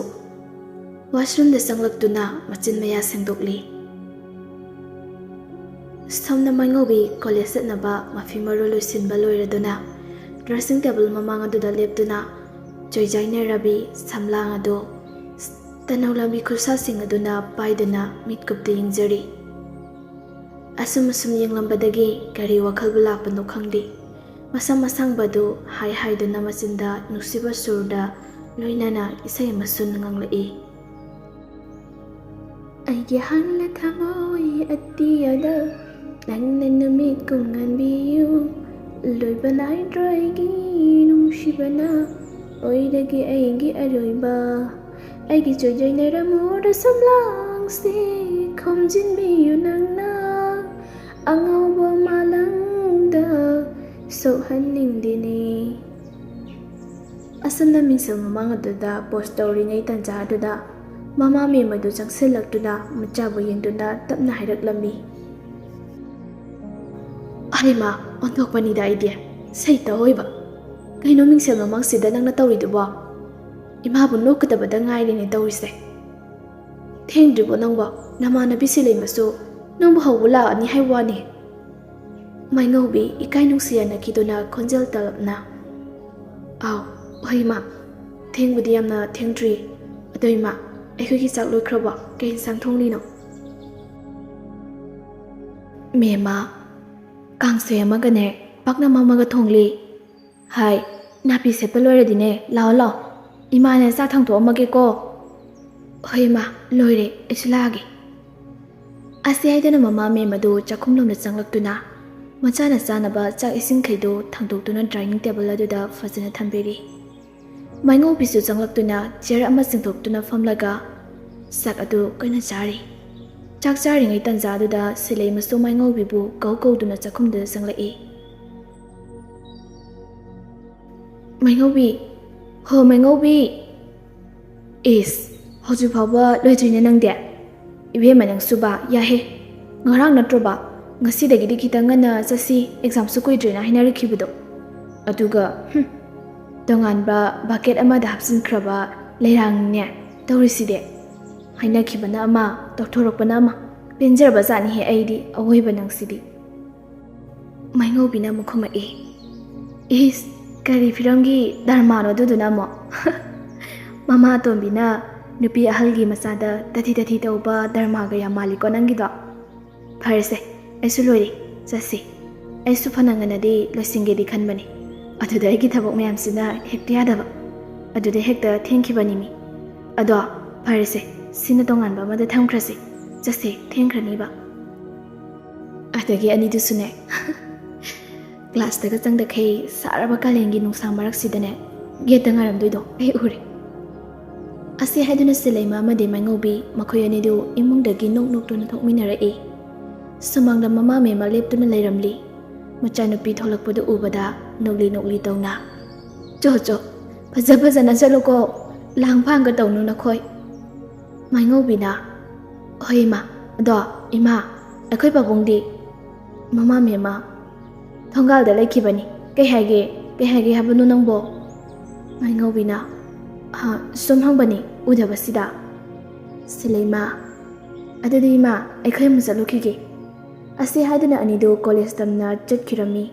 washroomꯗ ꯆꯪꯂꯛꯇꯨꯅ ꯃꯆꯤꯟ ꯃꯌꯥ ꯁꯦꯡꯗꯣꯛꯂꯤ꯫ ꯁꯣꯝꯅ ꯃꯥꯏꯉꯧꯕꯤ college ꯆꯠꯅꯕ ꯃꯐꯤ ꯃꯔꯣꯜ ꯂꯣꯏꯁꯤꯟꯕ ꯂꯣꯏꯔꯗꯨꯅ dressing table ꯃꯃꯥꯡ ꯑꯗꯨꯗ ꯂꯦꯞꯇꯨꯅ ꯆꯣꯏꯖꯥꯏꯅ ꯔꯕꯤ ꯁꯝꯂꯥꯡ ꯑꯗꯨ ꯇꯅꯧ ꯂꯝꯕꯤ ꯈꯨꯠꯁꯥꯁꯤꯡ ꯑꯗꯨꯅ ꯄꯥꯏꯗꯨꯅ ꯃꯤꯠꯀꯨꯞꯇ ꯌꯦꯡꯖꯔꯤ꯫ ꯑꯁꯨꯝ ꯑꯁꯨꯝ ꯌꯦꯡꯂꯝꯕꯗꯒꯤ ꯀꯔꯤ ꯋꯥꯈꯜꯕꯨ ꯂꯥꯛꯄꯅꯣ ꯈꯪꯗꯦ꯫ ꯃꯁꯝ ꯑꯁꯥꯡꯕꯗꯨ ꯍꯥꯏ ꯍꯥꯏꯗꯨꯅ ꯃꯆꯤꯟꯗ ꯅꯨꯡꯁꯤꯕ ꯁꯨꯔꯗ ꯂꯣꯏꯅꯅ ꯏꯁꯩ ꯑꯃꯁꯨ ꯉꯪꯂꯛꯏ꯫ ꯑꯩꯒꯤ ꯍꯥꯟꯅ ꯊꯃꯣꯏ ꯑꯇꯤꯌꯥꯗ ꯅꯪꯅ ꯅꯨꯃꯤꯠ ꯀꯨꯝ ꯉꯥꯟꯕꯤꯌꯨ꯫ ꯂꯣꯏꯕ ꯅꯥꯏꯗ꯭ꯔꯣ ꯑꯩꯒꯤ ꯅꯨꯡꯁꯤꯕꯅ ꯑꯣꯏꯔꯒꯦ ꯑꯩꯒꯤ ꯑꯔꯣꯏꯕ꯫ ꯑꯩꯒꯤ ꯆꯣꯏꯖꯩꯅꯔꯝꯃꯣꯔ ꯁꯝꯂꯥꯡꯁꯦ ꯈꯣꯝꯖꯤꯟꯕꯤꯌꯨ ꯅꯪꯅ, ꯑꯉꯧꯕ ꯃꯥꯂꯪꯗ ꯁꯣꯛꯍꯟꯅꯤꯡꯗꯦꯅꯦ꯫ ꯑꯁꯨꯝꯅ ꯃꯤꯡꯁꯦꯜ ꯃꯃꯥꯡ ꯑꯗꯨꯗ ꯄꯣꯁ ꯇꯧꯔꯤꯉꯩ ꯇꯥꯟꯖꯥ ꯑꯗꯨꯗ ꯃꯃꯥ ꯃꯦꯝ ꯑꯗꯨ ꯆꯪꯁꯤꯜꯂꯛꯇꯨꯅ ꯃꯆꯥꯕꯨ ꯌꯦꯡꯗꯨꯅ ꯇꯞꯅ ꯍꯥꯏꯔꯛꯂꯝꯃꯤ꯫ "ꯑꯩꯃ, ꯑꯣꯟꯊꯣꯛꯄꯅꯤꯗ ꯑꯩꯗꯤ, ꯁꯩꯇ ꯑꯣꯏꯕ꯫ ꯀꯩꯅꯣ ꯃꯤꯡꯁꯦꯜ ꯃꯃꯥꯡꯁꯤꯗ ꯅꯪꯅ ꯇꯧꯔꯤꯗꯨꯕꯣ? ꯏꯃꯥꯕꯨ ꯅꯣꯛꯀꯗꯕꯗ ꯉꯥꯏꯔꯦꯅꯦ ꯇꯧꯔꯤꯁꯦ꯫ ꯊꯦꯡꯗ꯭ꯔꯤꯕꯣ ꯅꯪꯕꯣ? ꯅꯃꯥꯟꯅꯕꯤ ꯁꯤꯂꯩꯃꯁꯨ ꯅꯪꯕꯨ ꯍꯧꯕ ꯂꯥꯛꯑꯅꯤ ꯍꯥꯏꯕ ꯋꯥꯅꯤ꯫" ꯃꯥꯏꯉꯧꯕꯤ ꯏꯀꯥꯏ ꯅꯨꯡꯁꯤ ꯌꯥꯅꯈꯤꯗꯨꯅ ꯈꯣꯟꯖꯦꯜ ꯇꯞꯅ, "ꯑꯥꯎ, ꯍꯣꯏ ꯏꯃꯥ, ꯊꯦꯡꯕꯨꯗꯤ ꯌꯥꯝꯅ ꯊꯦꯡꯗ꯭ꯔꯤ꯫ ꯑꯗꯣ ꯏꯃꯥ, ꯑꯩꯈꯣꯏꯒꯤ ꯆꯥꯛ ꯂꯣꯏꯈ꯭ꯔꯕꯣ? ꯀꯩ ꯏꯟꯁꯥꯡ ꯊꯣꯡꯂꯤꯅꯣ?" "ꯃꯦꯝꯃ, ꯀꯥꯡꯁꯣꯏ ꯑꯃꯒꯅꯦ ꯄꯥꯛꯅꯝ ꯑꯃꯒ ꯊꯣꯡꯂꯤ꯫ ꯍꯥꯏ, ꯅꯥꯄꯤ ꯁꯦꯠꯄ ꯂꯣꯏꯔꯗꯤꯅꯦ ꯂꯥꯛꯑꯣ ꯂꯥꯛꯑꯣ, ꯏꯃꯥꯅ ꯆꯥꯛ ꯊꯥꯡꯗꯣꯛꯑꯝꯃꯒꯦꯀꯣ꯫" "ꯍꯣꯏ ꯏꯃꯥ, ꯂꯣꯏꯔꯦ, ꯑꯩꯁꯨ ꯂꯥꯛꯑꯒꯦ꯫" ꯑꯁꯤ ꯍꯥꯏꯗꯨꯅ ꯃꯃꯥ ꯃꯦꯝ ꯑꯗꯨ ꯆꯥꯛꯈꯨꯝꯂꯣꯝꯗ ꯆꯪꯂꯛꯇꯨꯅ ꯃꯆꯥꯅ ꯆꯥꯅꯕ ꯆꯥꯛ ꯏꯁꯤꯡꯈꯩꯗꯨ ꯊꯥꯡꯗꯣꯛꯇꯨꯅ ꯗꯥꯏꯅꯤꯡ ꯇꯦꯕꯜ ꯑꯗꯨꯗ ꯐꯖꯅ ꯊꯝꯕꯤꯔꯤ꯫ ꯃꯥꯏꯉꯧꯕꯤꯁꯨ ꯆꯪꯂꯛꯇꯨꯅ ꯆꯤꯌꯔ ꯑꯃ ꯆꯤꯡꯊꯣꯛꯇꯨꯅ ꯐꯝꯂꯒ ꯆꯥꯛ ꯑꯗꯨ ꯀꯟꯅ ꯆꯥꯔꯤ꯫ ꯆꯥꯛ ꯆꯥꯔꯤꯉꯩ ꯇꯟꯖꯥ ꯑꯗꯨꯗ ꯁꯤꯂꯩꯃꯁꯨ ꯃꯥꯏꯉꯧꯕꯤꯕꯨ ꯀꯧ ꯀꯧꯗꯨꯅ ꯆꯥꯛꯈꯨꯝꯗꯨꯗ ꯆꯪꯂꯛꯏ꯫ "ꯃꯥꯏꯉꯧꯕꯤ, ꯍꯣ ꯃꯥꯏꯉꯧꯕꯤ!" "ꯏꯁ, ꯍꯧꯖꯤꯛ ꯐꯥꯎꯕ ꯂꯣꯏꯗ꯭ꯔꯤꯅꯦ ꯅꯪꯗꯤ? ꯏꯕꯦꯝꯃ ꯅꯪꯁꯨꯕ, ꯌꯥꯍꯦ꯫ ꯉꯔꯥꯡ ꯅꯠꯇ꯭ꯔꯣꯕ ꯉꯁꯤꯗꯒꯤꯗꯤ ꯈꯤꯇꯪ ꯉꯟꯅ ꯆꯠꯁꯤ, ꯑꯦꯛꯖꯥꯝꯁꯨ ꯀꯨꯏꯗ꯭ꯔꯦꯅ ꯍꯥꯏꯅꯔꯛꯈꯤꯕꯗꯣ? ꯑꯗꯨꯒ, ꯍꯨꯝ, ꯇꯣꯉꯥꯟꯕ ꯕꯀꯦꯠ ꯑꯃꯗ ꯍꯥꯞꯆꯤꯟꯈ꯭ꯔꯕ ꯂꯩꯔꯥꯡꯅꯤꯅꯦ ꯇꯧꯔꯤꯁꯤꯗꯤ꯫ ꯍꯥꯏꯅꯈꯤꯕꯅ ꯑꯃ, ꯇꯧꯊꯣꯔꯛꯄꯅ ꯑꯃ꯫ ꯄꯦꯟꯖꯔꯕ ꯖꯥꯠꯅꯤꯍꯦ ꯑꯩꯗꯤ, ꯑꯋꯣꯏꯕ ꯅꯪꯁꯤꯗꯤ꯫" ꯃꯥꯏꯉꯧꯕꯤꯅ ꯑꯃꯨꯛ ꯈꯨꯝꯃꯛꯏ, "ꯏꯁ, ꯀꯔꯤ ꯐꯤꯂꯝꯒꯤ ꯗꯔꯃꯥꯅꯣ ꯑꯗꯨꯗꯨꯅ ꯑꯃꯨꯛ? ꯃꯃꯥ ꯑꯇꯣꯝꯕꯤꯅ ꯅꯨꯄꯤ ꯑꯍꯜꯒꯤ ꯃꯆꯥꯗ ꯇꯊꯤ ꯇꯊꯤ ꯇꯧꯕ ꯗꯔꯃꯥꯒ ꯌꯥꯝ ꯃꯥꯜꯂꯤꯀꯣ ꯅꯪꯒꯤꯗꯣ꯫ ꯐꯔꯦꯁꯦ, ꯑꯩꯁꯨ ꯂꯣꯏꯔꯦ, ꯆꯠꯁꯤ꯫ ꯑꯩꯁꯨ ꯐꯅ ꯉꯟꯅꯗꯤ ꯂꯣꯏꯁꯤꯟꯒꯦꯗꯤ ꯈꯟꯕꯅꯤ꯫ ꯑꯗꯨꯗ ꯑꯩꯒꯤ ꯊꯕꯛ ꯃꯌꯥꯝꯁꯤꯅ ꯍꯦꯛꯇ ꯌꯥꯗꯕ꯫ ꯑꯗꯨꯗ ꯍꯦꯛꯇ ꯊꯦꯡꯈꯤꯕꯅꯤꯃꯤ꯫ ꯑꯗꯣ ꯐꯔꯦꯁꯦ, ꯁꯤꯅ ꯇꯣꯉꯥꯟꯕ ꯑꯃꯗ ꯊꯝꯈ꯭ꯔꯁꯤ꯫ ꯆꯠꯁꯦ, ꯊꯦꯡꯈ꯭ꯔꯅꯤꯕ꯫" ꯑꯗꯒꯤ ꯑꯅꯤꯗꯨꯁꯨꯅꯦ, ꯀ꯭ꯂꯥꯁꯇꯒ ꯆꯪꯗꯈꯩ ꯁꯥꯔꯕ ꯀꯥꯂꯦꯟꯒꯤ ꯅꯨꯡꯁꯥ ꯃꯔꯛꯁꯤꯗꯅꯦ, ꯒꯦꯠꯇ ꯉꯥꯏꯔꯝꯗꯣꯏꯗꯣ ꯑꯩ ꯎꯔꯦ꯫ ꯑꯁꯤ ꯍꯥꯏꯗꯨꯅ ꯁꯤꯂꯩꯃ ꯑꯃꯗꯤ ꯃꯥꯏꯉꯧꯕꯤ ꯃꯈꯣꯏ ꯑꯅꯤꯗꯨ ꯏꯃꯨꯡꯗꯒꯤ ꯅꯣꯛ ꯅꯣꯛꯇꯨꯅ ꯊꯣꯛꯃꯤꯟꯅꯔꯛꯏ꯫ ꯁꯨꯃꯥꯡꯗ ꯃꯃꯥ ꯃꯦꯝꯃ ꯂꯦꯞꯇꯨꯅ ꯂꯩꯔꯝꯂꯤ꯫ ꯃꯆꯥꯅꯨꯄꯤ ꯊꯣꯛꯂꯛꯄꯗꯨ ꯎꯕꯗ ꯅꯣꯛꯂꯤ ꯅꯣꯛꯂꯤ ꯇꯧꯅ, "ꯆꯣ ꯆꯣ, ꯐꯖ ꯐꯖꯅ ꯆꯠꯂꯨꯀꯣ, ꯂꯥꯡ ꯐꯥꯡꯒ ꯇꯧꯅꯨ ꯅꯈꯣꯏ꯫" ꯃꯥꯏꯉꯧꯕꯤꯅ, "ꯍꯣꯏ ꯏꯃꯥ, ꯑꯗꯣ ꯏꯃꯥ, ꯑꯩꯈꯣꯏ ꯄꯥꯕꯨꯡꯗꯤ?" ꯃꯃꯥ ꯃꯦꯝꯃ, "ꯊꯣꯡꯒꯥꯜꯗ ꯂꯩꯈꯤꯕꯅꯤ꯫ ꯀꯩ ꯍꯥꯏꯒꯦ? ꯀꯩ ꯍꯥꯏꯒꯦ ꯍꯥꯏꯕꯅꯣ ꯅꯪꯕꯣ?" ꯃꯥꯏꯉꯧꯕꯤꯅ, "ꯑ, ꯁꯨꯝ ꯍꯪꯕꯅꯤ, ꯎꯗꯕꯁꯤꯗ꯫" ꯁꯤꯂꯩꯃ, "ꯑꯗꯨꯗꯤ ꯏꯃꯥ, ꯑꯩꯈꯣꯏ ꯑꯃꯨꯛ ꯆꯠꯂꯨꯈꯤꯒꯦ꯫" ꯑꯁꯤ ꯍꯥꯏꯗꯨꯅ ꯑꯅꯤꯗꯨ ꯀꯣꯂꯦꯖ ꯇꯝꯅ ꯆꯠꯈꯤꯔꯝꯃꯤ꯫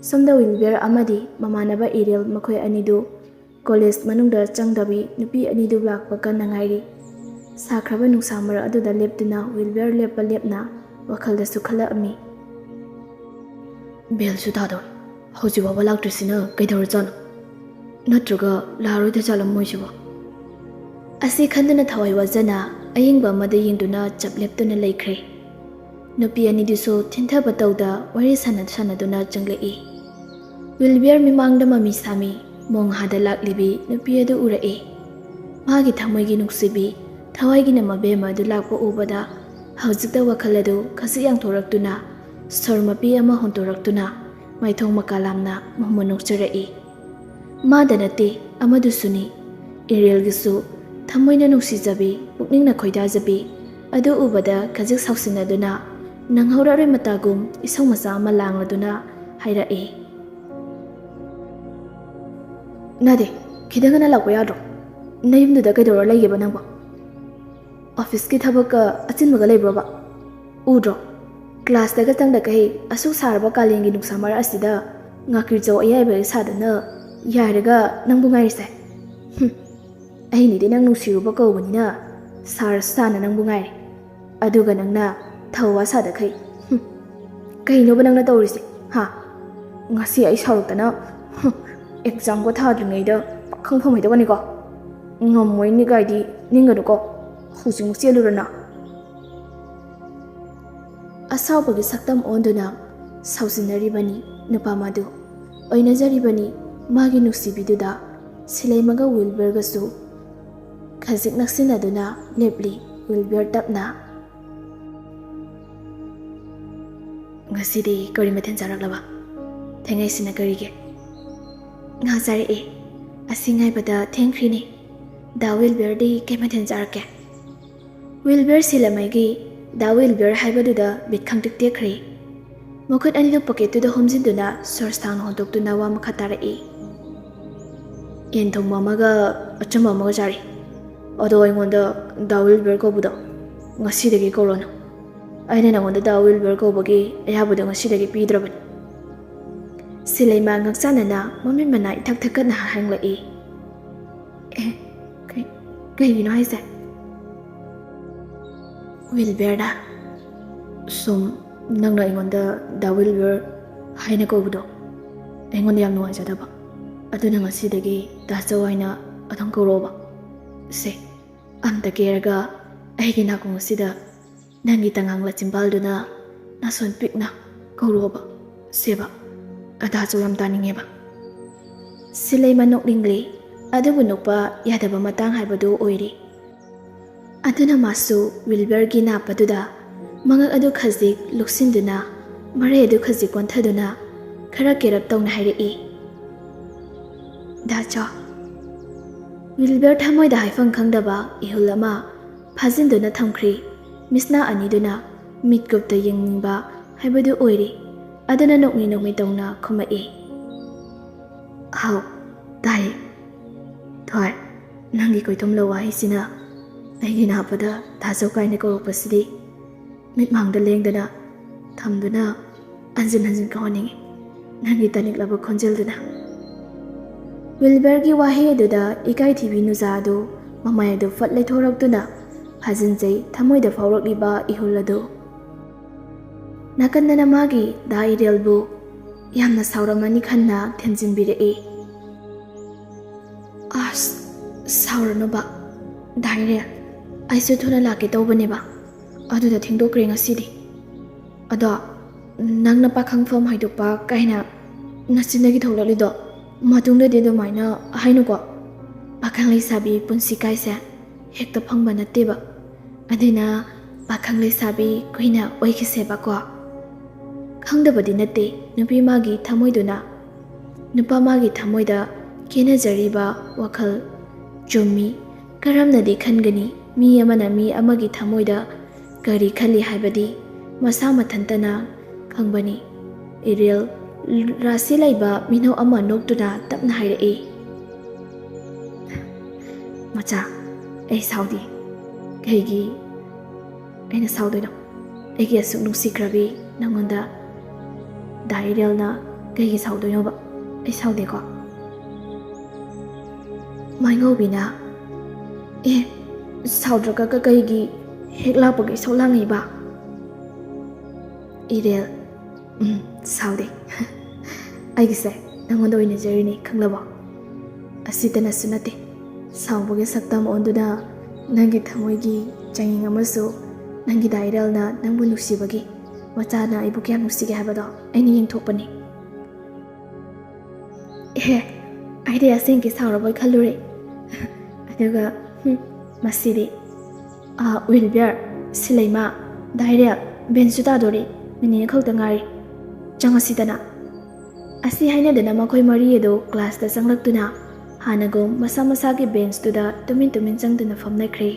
ꯁꯣꯝꯗ ꯋꯤꯜꯕꯤꯌꯔ ꯑꯃꯗꯤ ꯃꯃꯥꯟꯅꯕ ꯏꯔꯦꯜ ꯃꯈꯣꯏ ꯑꯅꯤꯗꯨ ꯀꯣꯂꯦꯖ ꯃꯅꯨꯡꯗ ꯆꯪꯗꯕꯤ ꯅꯨꯄꯤ ꯑꯅꯤꯗꯨ ꯂꯥꯛꯄ ꯀꯟꯅ ꯉꯥꯏꯔꯤ꯫ ꯁꯥꯈ꯭ꯔꯕ ꯅꯨꯡꯁꯥ ꯃꯔꯛ ꯑꯗꯨꯗ ꯂꯦꯞꯇꯨꯅ ꯋꯤꯜꯕꯤꯌꯔ ꯂꯦꯞꯄ ꯂꯦꯞꯅ ꯋꯥꯈꯜꯗꯁꯨ ꯈꯜꯂꯛꯑꯝꯃꯤ꯫ "ꯕꯦꯜꯁꯨ ꯇꯥꯗꯧꯔꯦ, ꯍꯧꯖꯤꯛ ꯐꯥꯎꯕ ꯂꯥꯛꯇ꯭ꯔꯤꯁꯤꯅ ꯀꯩꯗꯧꯔꯖꯥꯠꯅꯣ? ꯅꯠꯇ꯭ꯔꯒ ꯂꯥꯛꯑꯔꯣꯏꯗ ꯖꯥꯠꯂꯣ ꯃꯣꯏꯁꯤꯕꯣ?" ꯑꯁꯤ ꯈꯟꯗꯨꯅ ꯊꯋꯥꯏ ꯋꯥꯖꯅ ꯑꯌꯦꯡꯕ ꯑꯃꯗ ꯌꯦꯡꯗꯨꯅ ꯆꯞ ꯂꯦꯞꯇꯨꯅ ꯂꯩꯈ꯭ꯔꯦ꯫ ꯅꯨꯄꯤ ꯑꯅꯤꯗꯨꯁꯨ ꯊꯤꯟꯊꯕ ꯇꯧꯗ ꯋꯥꯔꯤ ꯁꯥꯟꯅ ꯁꯥꯟꯅꯗꯨꯅ ꯆꯪꯂꯛꯏ꯫ ꯋꯤꯜꯕꯤꯌꯔ ꯃꯤꯃꯥꯡꯗ ꯃꯃꯤ ꯁꯥꯃꯤ ꯃꯣꯡꯍꯥꯗ ꯂꯥꯛꯂꯤꯕꯤ ꯅꯨꯄꯤ ꯑꯗꯨ ꯎꯔꯛꯏ꯫ ꯃꯥꯒꯤ ꯊꯃꯣꯏꯒꯤ ꯅꯨꯡꯁꯤꯕꯤ, ꯊꯋꯥꯏꯒꯤꯅ ꯃꯕꯦꯝꯃ ꯑꯗꯨ ꯂꯥꯛꯄ ꯎꯕꯗ ꯍꯧꯖꯤꯛꯇ ꯋꯥꯈꯜ ꯑꯗꯨ ꯈꯖꯤꯛ ꯌꯥꯡꯊꯣꯔꯛꯇꯨꯅ, ꯁꯣꯔ ꯃꯄꯤ ꯑꯃ ꯍꯣꯟꯇꯣꯔꯛꯇꯨꯅ ꯃꯥꯏꯊꯣꯡ ꯃꯀꯥ ꯂꯥꯝꯅ ꯃꯨꯝꯃ ꯅꯣꯛꯆꯔꯛꯏ꯫ ꯃꯥꯗ ꯅꯠꯇꯦ, ꯑꯃꯗꯨꯁꯨꯅꯤ꯫ ꯏꯔꯦꯜꯒꯤꯁꯨ ꯊꯃꯣꯏꯅ ꯅꯨꯡꯁꯤꯖꯕꯤ, ꯄꯨꯛꯅꯤꯡꯅ ꯈꯣꯏꯗꯥꯖꯕꯤ ꯑꯗꯨ ꯎꯕꯗ ꯈꯖꯤꯛ ꯁꯥꯎꯁꯤꯟꯅꯗꯨꯅ ꯅꯪꯍꯧꯔꯔꯣꯏ ꯃꯇꯥꯒꯨꯝ ꯏꯁꯧ ꯃꯆꯥ ꯑꯃ ꯂꯥꯡꯂꯗꯨꯅ ꯍꯥꯏꯔꯛꯏ꯫ "ꯅꯥꯗꯦ, ꯈꯤꯇꯪ ꯉꯟꯅ ꯂꯥꯛꯄ ꯌꯥꯗ꯭ꯔꯣ? ꯅꯌꯨꯝꯗꯨꯗ ꯀꯩꯗꯧꯔ ꯂꯩꯒꯦꯕ ꯅꯪꯕꯣ? ꯑꯣꯐꯤꯁꯀꯤ ꯊꯕꯛꯀ ꯑꯆꯤꯟꯕꯒ ꯂꯩꯕ꯭ꯔꯣꯕ? ꯎꯗ꯭ꯔꯣ? ꯀ꯭ꯂꯥꯁꯇꯒ ꯆꯪꯗꯈꯩ ꯑꯁꯨꯛ ꯁꯥꯔꯕ ꯀꯥꯂꯦꯟꯒꯤ ꯅꯨꯡꯁꯥ ꯃꯔꯛ ꯑꯁꯤꯗ ꯉꯥꯀꯤꯔꯆꯧ ꯑꯌꯥꯏꯕ ꯁꯥꯗꯅ ꯌꯥꯏꯔꯒ ꯅꯪꯕꯨ ꯉꯥꯏꯔꯤꯁꯦ꯫ ꯍꯨꯝ, ꯑꯩꯅꯗꯤ ꯅꯪ ꯅꯨꯡꯁꯤꯔꯨꯕ ꯀꯧꯕꯅꯤꯅ ꯁꯥꯔꯁꯨ ꯁꯥꯅ ꯅꯪꯕꯨ ꯉꯥꯏꯔꯦ꯫ ꯑꯗꯨꯒ ꯅꯪꯅ ꯊꯧꯋꯥ ꯁꯥꯗꯈꯩ꯫ ꯍꯨꯝ, ꯀꯩꯅꯣꯕ ꯅꯪꯅ ꯇꯧꯔꯤꯁꯦ, ꯍꯥ? ꯉꯁꯤ ꯑꯩ ꯁꯥꯎꯔꯛꯇꯅ, ꯍꯨꯝ, ꯑꯦꯛꯖꯥꯝꯒ ꯊꯥꯗ꯭ꯔꯤꯉꯩꯗ ꯄꯥꯈꯪ ꯐꯝꯍꯩꯗꯕꯅꯤꯀꯣ꯫ ꯉꯝꯃꯣꯏꯅꯤ ꯀꯥꯏꯗꯤ ꯅꯤꯡꯒꯅꯨꯀꯣ꯫ ꯍꯧꯖꯤꯛꯃꯛ ꯆꯦꯜꯂꯨꯔꯅ?" ꯑꯁꯥꯎꯕꯒꯤ ꯁꯛꯇꯝ ꯑꯣꯟꯗꯨꯅ ꯁꯥꯎꯖꯤꯟꯅꯔꯤꯕꯅꯤ ꯅꯨꯄꯥ ꯃꯗꯨ꯫ ꯑꯣꯏꯅꯖꯔꯤꯕꯅꯤ ꯃꯥꯒꯤ ꯅꯨꯡꯁꯤꯕꯤꯗꯨꯗ꯫ ꯁꯤꯂꯩꯃꯒ ꯋꯤꯜꯕꯔꯒꯁꯨ ꯈꯖꯤꯛ ꯅꯛꯁꯤꯟꯅꯗꯨꯅ ꯂꯦꯞꯂꯤ ꯋꯤꯜꯕꯔ ꯇꯞꯅ꯫ "ꯉꯁꯤꯗꯤ ꯀꯔꯤ ꯃꯊꯦꯜ ꯆꯥꯔꯛꯂꯕ? ꯊꯦꯡꯉꯩꯁꯤꯅ ꯀꯔꯤꯒꯤ?" "ꯉꯥ ꯆꯥꯔꯛꯑꯦ꯫ ꯑꯁꯤ ꯉꯥꯏꯕꯗ ꯊꯦꯡꯈ꯭ꯔꯤꯅꯦ꯫ ꯗꯥ ꯋꯤꯜꯕꯔꯗꯤ ꯀꯩ ꯃꯊꯦꯜ ꯆꯥꯔꯛꯀꯦ?" ꯋꯤꯜꯕꯔ ꯁꯤꯂꯃꯩꯒꯤ ꯗꯥ ꯋꯤꯜꯕꯔ ꯍꯥꯏꯕꯗꯨꯗ ꯕꯤꯠ ꯈꯪꯇꯦꯛ ꯇꯦꯛꯈ꯭ꯔꯦ꯫ ꯃꯈꯨꯠ ꯑꯅꯤꯗꯨ ꯄꯣꯀꯦꯠꯇꯨꯗ ꯍꯣꯝꯖꯤꯟꯗꯨꯅ ꯁꯣꯔ ꯁꯥꯡꯅ ꯍꯣꯟꯗꯣꯛꯇꯨꯅ ꯋꯥ ꯃꯈꯥ ꯇꯥꯔꯛꯏ꯫ "ꯌꯦꯟ ꯊꯣꯡꯕ ꯑꯃꯒ ꯑꯆꯝꯕ ꯑꯃꯒ ꯆꯥꯔꯤ꯫ ꯑꯗꯣ ꯑꯩꯉꯣꯟꯗ ꯗꯥ ꯋꯤꯜꯕꯔ ꯀꯧꯕꯗꯣ ꯉꯁꯤꯗꯒꯤ ꯀꯧꯔꯣꯅ꯫ ꯑꯩꯅ ꯅꯉꯣꯟꯗ ꯗꯥ ꯋꯤꯜꯕꯔ ꯀꯧꯕꯒꯤ ꯑꯌꯥꯕꯗꯣ ꯉꯁꯤꯗꯒꯤ ꯄꯤꯗ꯭ꯔꯕꯅꯤ꯫" ꯁꯤꯂꯩꯃ ꯉꯛꯆꯥꯅꯅ ꯃꯃꯤꯠ ꯃꯅꯥ ꯏꯊꯛ ꯊꯛꯀꯠꯅ ꯍꯥꯡꯂꯛꯏ꯫ "ꯑꯦ, ꯀꯩ-, ꯀꯩꯒꯤꯅꯣ ꯍꯥꯏꯁꯦ?" "ꯋꯤꯜꯕꯔꯗ, ꯁꯨꯝ ꯅꯪꯅ ꯑꯩꯉꯣꯟꯗ ꯗꯥ ꯋꯤꯜꯕꯔ ꯍꯥꯏꯅ ꯀꯧꯕꯗꯣ ꯑꯩꯉꯣꯟꯗ ꯌꯥꯝ ꯅꯨꯡꯉꯥꯏꯖꯗꯕ꯫ ꯑꯗꯨꯅ ꯉꯁꯤꯗꯒꯤ ꯗꯥ ꯆꯧ ꯍꯥꯏꯅ ꯑꯗꯨꯝ ꯀꯧꯔꯛꯑꯣꯕ꯫ ꯁꯦ, ꯑꯝꯇ ꯀꯦꯔꯒ ꯑꯩꯒꯤ ꯅꯥꯀꯣꯡ ꯑꯁꯤꯗ ꯅꯪꯒꯤ ꯇꯉꯥꯡꯂ ꯆꯤꯝꯕꯥꯜꯗꯨꯅ ꯅꯥꯁꯣꯟ ꯄꯤꯛꯅ ꯀꯧꯔꯛꯑꯣꯕ꯫ ꯁꯦꯕ, ꯑꯗꯥꯁꯨ ꯌꯥꯝ ꯇꯥꯅꯤꯡꯉꯦꯕ꯫" ꯁꯤꯂꯩꯃ ꯅꯣꯛꯅꯤꯡꯂꯤ, ꯑꯗꯨꯕꯨ ꯅꯣꯛꯄ ꯌꯥꯗꯕ ꯃꯇꯥꯡ ꯍꯥꯏꯕꯗꯨ ꯑꯣꯏꯔꯤ꯫ ꯑꯗꯨꯅ ꯃꯥꯁꯨ ꯋꯤꯜꯕꯔꯒꯤ ꯅꯥꯞ ꯑꯗꯨꯗ ꯃꯉꯛ ꯑꯗꯨ ꯈꯖꯤꯛ ꯂꯨꯛꯁꯤꯟꯗꯨꯅ, ꯃꯔꯩ ꯑꯗꯨ ꯈꯖꯤꯛ ꯀꯣꯟꯊꯗꯨꯅ ꯈꯔ ꯀꯦꯔꯞ ꯇꯧꯅ ꯍꯥꯏꯔꯛꯏ, "ꯗꯥ ꯆꯣ꯫" ꯋꯤꯜꯕꯔ ꯊꯃꯣꯏꯗ ꯍꯥꯏꯐꯝ ꯈꯪꯗꯕ ꯏꯍꯨꯜ ꯑꯃ ꯐꯥꯖꯤꯟꯗꯨꯅ ꯊꯝꯈ꯭ꯔꯤ꯫ ꯃꯤꯠꯁꯅꯥ ꯑꯅꯤꯗꯨꯅ ꯃꯤꯠꯀꯨꯞꯇ ꯌꯦꯡꯅꯤꯡꯕ ꯍꯥꯏꯕꯗꯨ ꯑꯣꯏꯔꯤ꯫ ꯑꯗꯨꯅ ꯅꯣꯛꯃꯤ ꯅꯣꯛꯃꯤ ꯇꯧꯅ ꯈꯨꯝꯃꯛꯏ, "ꯍꯥꯎ, ꯇꯥꯏꯌꯦ꯫ ꯊꯣꯏ, ꯅꯪꯒꯤ ꯀꯣꯏꯊꯨꯝꯂ ꯋꯥꯍꯩꯁꯤꯅ ꯑꯩꯒꯤ ꯅꯥꯞ ꯑꯗ ꯗꯥ ꯆꯧ ꯀꯥꯏꯅ ꯀꯧꯔꯛꯄꯁꯤꯗꯤ ꯃꯤꯠꯃꯥꯡꯗ ꯂꯦꯡꯗꯅ ꯊꯝꯗꯨꯅ ꯍꯟꯖꯤꯟ ꯍꯟꯖꯤꯟ ꯀꯧꯍꯟꯅꯤꯡꯏ, ꯅꯪꯒꯤ ꯇꯥꯅꯤꯡꯂꯕ ꯈꯣꯟꯖꯦꯜꯗꯨꯅ꯫" ꯋꯤꯜꯕꯔꯒꯤ ꯋꯥꯍꯩ ꯑꯗꯨꯗ ꯏꯀꯥꯏꯊꯤꯕꯤ ꯅꯨꯖꯥ ꯑꯗꯨ ꯃꯃꯥꯏ ꯑꯗꯨ ꯐꯠ ꯂꯩꯊꯣꯔꯛꯇꯨꯅ ꯐꯥꯖꯤꯟꯖꯩ ꯊꯃꯣꯏꯗ ꯐꯥꯎꯔꯛꯂꯤꯕ ꯏꯍꯨꯜ ꯑꯗꯨ꯫ ꯅꯥꯀꯟꯗꯅ ꯃꯥꯒꯤ ꯗꯥ ꯏꯔꯦꯜꯕꯨ ꯌꯥꯝꯅ ꯁꯥꯎꯔꯝꯃꯅꯤ ꯈꯟꯅ ꯊꯦꯝꯖꯤꯟꯕꯤꯔꯛꯏ꯫ "ꯑꯁ, ꯁꯥꯎꯔꯅꯨꯕ ꯗꯥ ꯏꯔꯦꯜ, ꯑꯩꯁꯨ ꯊꯨꯅ ꯂꯥꯛꯀꯦ ꯇꯧꯕꯅꯦꯕ, ꯑꯗꯨꯗ ꯊꯦꯡꯗꯣꯛꯈ꯭ꯔꯦ ꯉꯁꯤꯗꯤ꯫ ꯑꯗꯣ ꯅꯪꯅ ꯄꯥꯈꯪꯐꯝ ꯍꯥꯏꯗꯣꯛꯄ ꯀꯥꯏꯅ ꯅꯆꯤꯟꯗꯒꯤ ꯊꯣꯛꯂꯛꯂꯤꯗꯣ ꯃꯇꯨꯡꯗꯗꯤ ꯑꯗꯨꯃꯥꯏꯅ ꯍꯥꯏꯅꯨꯀꯣ꯫ ꯄꯥꯈꯪ ꯂꯩꯁꯥꯕꯤ ꯄꯨꯟꯁꯤ ꯀꯥꯏꯁꯦ ꯍꯦꯛꯇ ꯐꯪꯕ ꯅꯠꯇꯦꯕ꯫ ꯑꯗꯨꯅ ꯄꯥꯈꯪ ꯂꯩꯁꯥꯕꯤ ꯀꯨꯏꯅ ꯑꯣꯏꯈꯤꯁꯦꯕꯀꯣ꯫ ꯈꯪꯗꯕꯗꯤ ꯅꯠꯇꯦ, ꯅꯨꯄꯤ ꯃꯥꯒꯤ ꯊꯃꯣꯏꯗꯨꯅ, ꯅꯨꯄꯥ ꯃꯥꯒꯤ ꯊꯃꯣꯏꯗ ꯈꯦꯅꯖꯔꯤꯕ ꯋꯥꯈꯜ꯫ ꯆꯨꯝꯃꯤ, ꯀꯔꯝꯅꯗꯤ ꯈꯟꯒꯅꯤ? ꯃꯤ ꯑꯃꯅ ꯃꯤ ꯑꯃꯒꯤ ꯊꯃꯣꯏꯗ ꯀꯔꯤ ꯈꯜꯂꯤ ꯍꯥꯏꯕꯗꯤ ꯃꯁꯥ ꯃꯊꯟꯇꯅ ꯈꯪꯕꯅꯤ꯫ ꯏꯔꯦꯜ, ꯔꯥꯁꯤ ꯂꯩꯕ ꯃꯤꯅꯧ ꯑꯃ ꯅꯣꯛꯇꯨꯅ ꯇꯞꯅ ꯍꯥꯏꯔꯛꯏ, "ꯃꯆꯥ, ꯑꯩ ꯁꯥꯎꯗꯦ꯫ ꯀꯩꯒꯤ ꯑꯩꯅ ꯁꯥꯎꯗꯣꯏꯅꯣ? ꯑꯩꯒꯤ ꯑꯁꯨꯛ ꯅꯨꯡꯁꯤꯈ꯭ꯔꯕꯤ ꯅꯪꯉꯣꯟꯗ ꯗꯥ ꯏꯔꯦꯜꯅ ꯀꯩꯒꯤ ꯁꯥꯎꯗꯣꯏꯅꯣꯕ? ꯑꯩ ꯁꯥꯎꯗꯦꯀꯣ?" ꯃꯥꯏꯉꯧꯕꯤꯅ, "ꯑꯦ, ꯁꯥꯎꯗ꯭ꯔꯒ ꯀ-, ꯀꯩꯒꯤ ꯍꯦꯛ ꯂꯥꯛꯄꯒ ꯏꯁꯧ ꯂꯥꯡꯉꯤꯕ?" ꯏꯔꯦꯜ, "ꯎꯝ, ꯁꯥꯎꯗꯦ꯫ ꯑꯩꯒꯤꯁꯦ ꯅꯪꯉꯣꯟꯗ ꯑꯣꯏꯅꯖꯔꯤꯅꯤ, ꯈꯪꯂꯕꯣ? ꯑꯁꯤꯇꯅꯁꯨ ꯅꯠꯇꯦ, ꯁꯥꯎꯕꯒꯤ ꯁꯛꯇꯝ ꯑꯣꯟꯗꯨꯅ ꯅꯪꯒꯤ ꯊꯃꯣꯏꯒꯤ ꯆꯥꯡꯌꯦꯡ ꯑꯃꯁꯨ ꯅꯪꯒꯤ ꯗꯥ ꯏꯔꯦꯜꯅ ꯅꯪꯕꯨ ꯅꯨꯡꯁꯤꯕꯒꯤ, ꯃꯆꯥꯅ ꯑꯩꯕꯨ ꯀꯌꯥꯝ ꯅꯨꯡꯁꯤꯒꯦ ꯍꯥꯏꯕꯗꯣ ꯑꯩꯅ ꯌꯦꯡꯊꯣꯛꯄꯅꯤ꯫" ꯑꯦꯍꯦ, ꯑꯩꯗꯤ ꯑꯁꯦꯡꯀꯤ ꯁꯥꯎꯔꯕꯣꯏ ꯈꯜꯂꯨꯔꯦ꯫ ꯑꯗꯨꯒ, ꯍꯨꯝ, ꯃꯁꯤꯗꯤ꯫ ꯑꯥ, ꯋꯤꯜꯕꯤꯌꯔ, ꯁꯤꯂꯩꯃ, ꯗꯥ ꯏꯔꯦꯜ, ꯕꯦꯟꯁꯁꯨ ꯇꯥꯗꯣꯔꯦ꯫ ꯃꯤꯅꯤꯠ ꯈꯛꯇ ꯉꯥꯏꯔꯦ꯫ ꯆꯪꯉꯁꯤꯗꯅ꯫ ꯑꯁꯤ ꯍꯥꯏꯅꯗꯅ ꯃꯈꯣꯏ ꯃꯔꯤ ꯑꯗꯨ ꯀ꯭ꯂꯥꯁꯇ ꯆꯪꯂꯛꯇꯨꯅ ꯍꯥꯟꯅꯒꯨꯝ ꯃꯁꯥ ꯃꯁꯥꯒꯤ ꯕꯦꯟꯁꯇꯨꯗ ꯇꯨꯃꯤꯟ ꯇꯨꯃꯤꯟ ꯆꯪꯗꯨꯅ ꯐꯝꯅꯈ꯭ꯔꯦ꯫